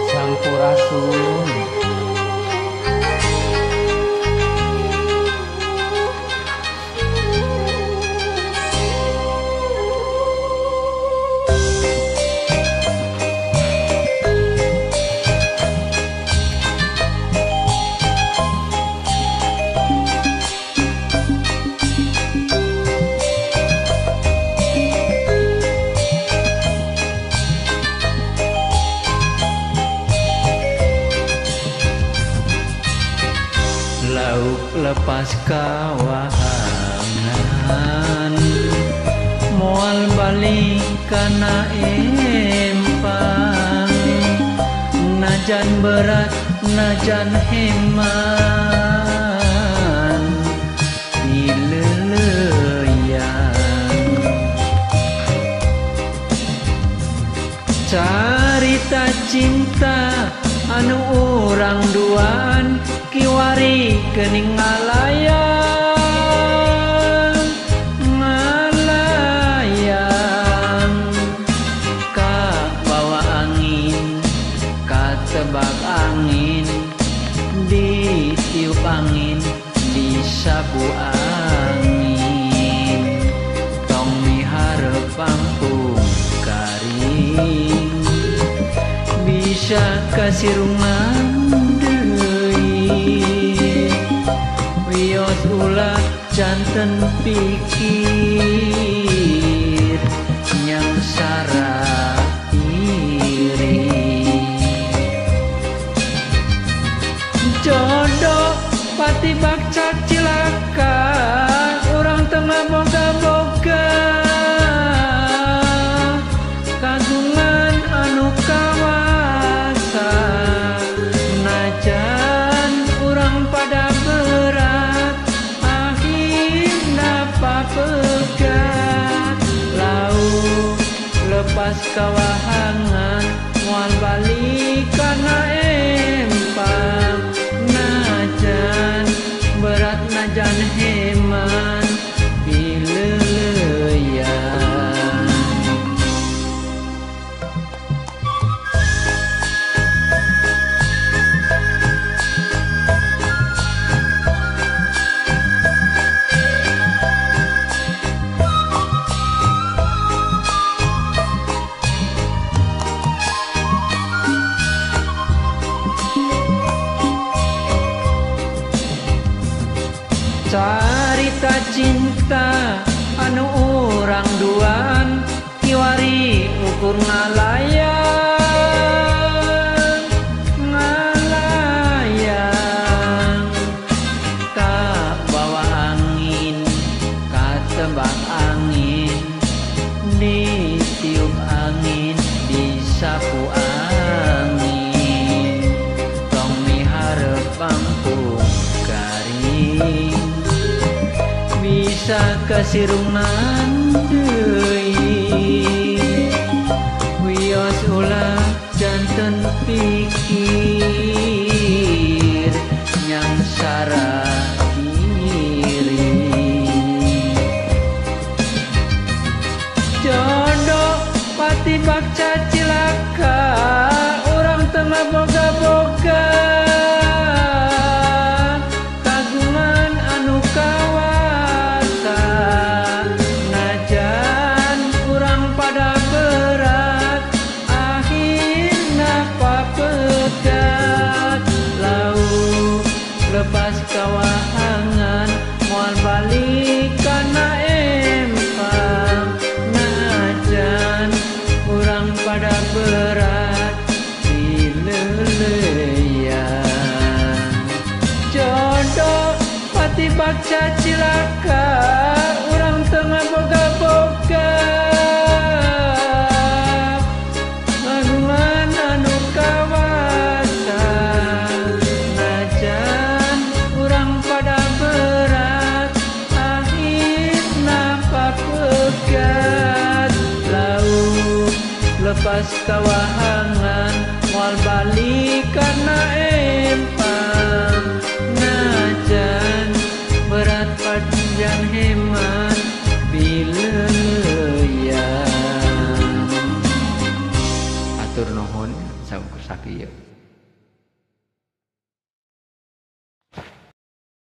Sampurasun. Lauk lepas kawahangan moal balik kana empang, najan berat najan heman dileleyang. Carita cinta anu urang duaan kiwari kening ngalayang ngalayang, ka bawa angin ka tebak angin ditiup angin disapu angin, tong miharep pangpung karing bisa kasirungan deui. Wios ulah janten pikir nyangsara iri. Jodoh pati bakca cilaka urang tengah boga-boga kagungan anu kawasa, najan urang pada berat akhirna papegat. Lauk lepas kawahangan moal balik kana empang, najan berat najan heman pileleyang. Carita cinta anu urang duaan kiwari ukur ngalayang ngalayang, ka bawa angin ka tebak angin ditiup angin disapu angin, tong miharep pangpung garing bisa kasirungan deui. Wios ulah janten pikir nyangsara iri. Jodoh pati bakca cilaka urang tengah boga-boga kagungan anu kawasa, najan urang pada berat akhirna papegat. Lauk lepas kawahangan moal balik kana empang, najan urang pada berat dileleyang. Jodoh pati bakca cilaka urang tengah boga-boga kagungan anu kawasa, najan urang pada berat akhirna papegat. Lauk lepas kawahangan moal balik kana empang, najan berat panjang heman bileleyang. Saukur sakieu.